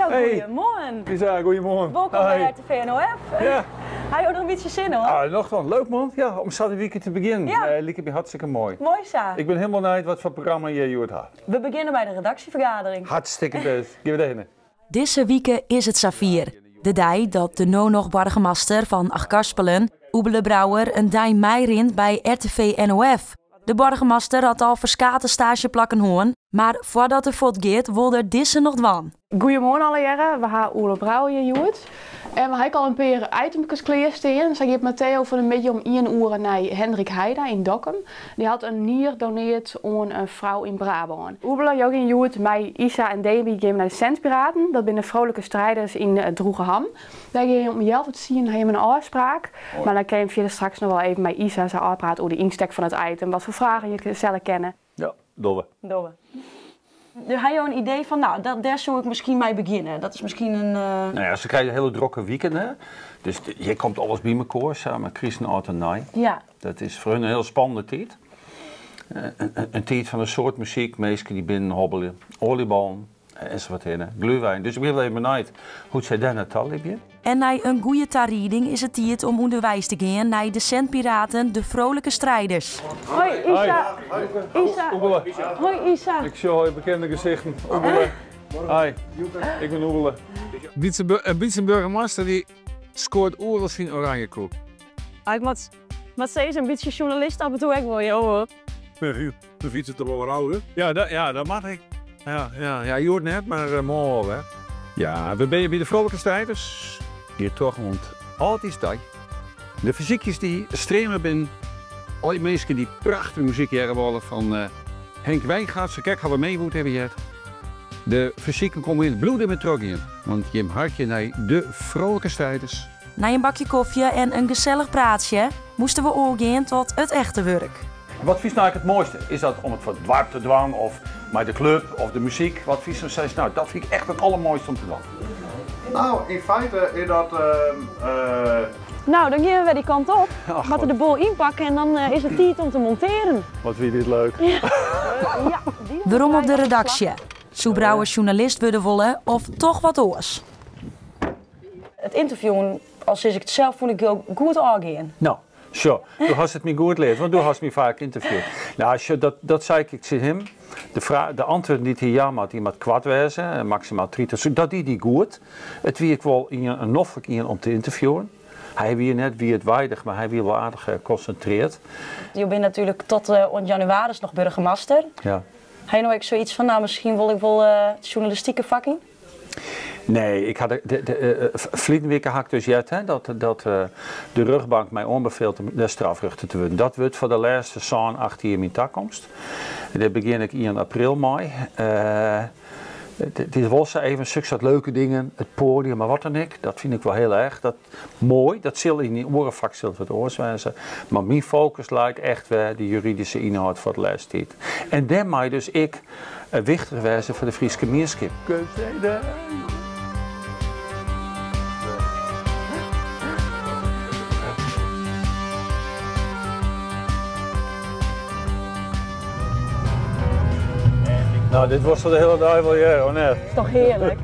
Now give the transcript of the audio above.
Nou, Hey. goeiemoarn. Isa, goeiemoarn. Wolkom by Hi. RTV NOF. Ja. Ha jo noch in bytsje sin oan? Ah, noch dan. Leuk man. Ja, om sa'n wike te begjinnen. Ja. Eh, liket my hartstikke moai. Moai sa. Ik bin hielendal benijd watfoar programma je hjoed ha. We begjinne by de redaksjefergadering. Hartstikke bêst. Gean we derhinne. Dizze wike is it safier. De dei dat de no noch boargemaster fan Achtkarspelen, Oebele Brouwer, in dei meirint by RTV NOF. De boargemaster hat al ferskate staazjeplakken hân, mar foardat er fuortgiet wol er dizze noch dwaan. Goeiemoarn allegearre, we ha Oebele Brouwer hjir hjoed. En we ha ek al in pear itemkes klearstean. Sa giet Matteo fan 'e middei om ien oere nei Hendrik Heida yn Dokkum. Dy hat in nier doneard oan in frou yn Brabân. Oebele, jo gean hjoed mei Isa en Demi gean we nei de Centpiraten. Dat binne Vrolijke Strijders yn Droegeham. Dêr gean je om healwei tsienen ha jim in ôfspraak. Mar dan kinne jim fierder straks noch wol even mei Isa sa ôfprate oer de ynstek fan it item, wat foar fragen je stelle kinne. Ja, dogge we. Dogge we. Ha jo in idee fan, nou, dat, dêr soe ik miskien mei begjinne? Dat is miskien in. Nou ja, se krije hiele drokke wiken, hè. Dus hjir komt alles by mekoar, sa mei kryst en âld en nij. Dat is foar hun in hiel spannende tiid. In tiid fan in soad muzyk, minsken dy't binnen hobbelje, oaljeballen ensafuorthinne, glühwein. Dus ik bin wol even benijd hoe't sy dêr nei ta libje. En nei in goede tarieding is it tiid om ûnderweis te gean nei de Centpiraten, de Vrolijke Strijders. Hoi Isa. Isa. Oebele. Hoi Isa. Ik sjoch al bekende gesichten. Oebele. Hi, ik bin Oebele. In boargemaster dy skoart oeral syn oranjekoek. Ah, ik moat sizze, in bytsje sjoernalist af en toe ek wol, jo hoor. De fyts is toch wol wat âlder? Ja, dat moat ek. Ja, hjoed net, mar moarn wol wer. Ja, we binne by de Vrolijke Strijders. Hjir troch oant âldjiersdei. De fersykjes dy streame binnen. Al dy minsken dy't prachtige muzyk hearre wolle fan Henk Wijngaard, sa krekt hawwe we meewoed even heard. De fersiken komme yn, bliuw dermei trochgean, want jim harkje nei de Vrolijke Strijders. Nei in bakje kofje en in gesellich praatsje moasten we oergean tot it echte wurk. Wat fynst no eigentlik it moaiste? Is dat om it foar it doarp te dwaan of mei de klup of de muzyk? Wat fynst no, seist no, dat fyn ik echt it allermoaiste om te dwaan? Nou, yn feite is dat. Nou, dan gean we wer dy kant op. Ach, Moatte de boel ynpakke en dan is it tiid om te montearen. Wat wie dit leuk. Ja, Werom op de redaksje. Soe Brouwer sjoernalist wurde wolle of toch wat oars? It ynterviewen, al sis ik it sels, fûn ik hiel goed ôfgean. No, sjoch, do hast it my goed leard, want do hast my faak ynterviewd. No, sjoch, dat sei ik ek tsjin him. De de antwurden dy't hy jaan moat, dy moat koart wêze, maksimaal 30 sekonden. Dat die hy goed. It wie ek wol ien, in noflik ien om te ynterviewen. Hy wie net wiidweidich, mar hy wie wol aardich konsintreard. Jo binne natuerlik tot oant jannewaris noch boargemaster. Ja. Ha jo no ek soiets fan, no, miskien wol ik wol it sjoernalistike fak yn? Nee, ik ha de ferline wike ha ik dus heard, hè, dat de rjochtbank my oanbefielt om dêr strafrjochter te wurden. Dat wurdt foar de lêste sân, acht jier myn takomst. Dêr begjin ik ien april mei. It is wol sa even soksoarte leuke dingen, it poadium, mar wat dan ek, dat fyn ik wol hiel erch dat, moai. Dat sil yn in oare fak sil it wat oars wêze. Mar myn fokus leit echt wer de juridyske ynhâld foar de lêste tiid. En dêrmei dus ek wichtich wêze foar de Fryske mienskip. Nou, dit was de hiele dei wol hearre, of net? Is toch hearlik?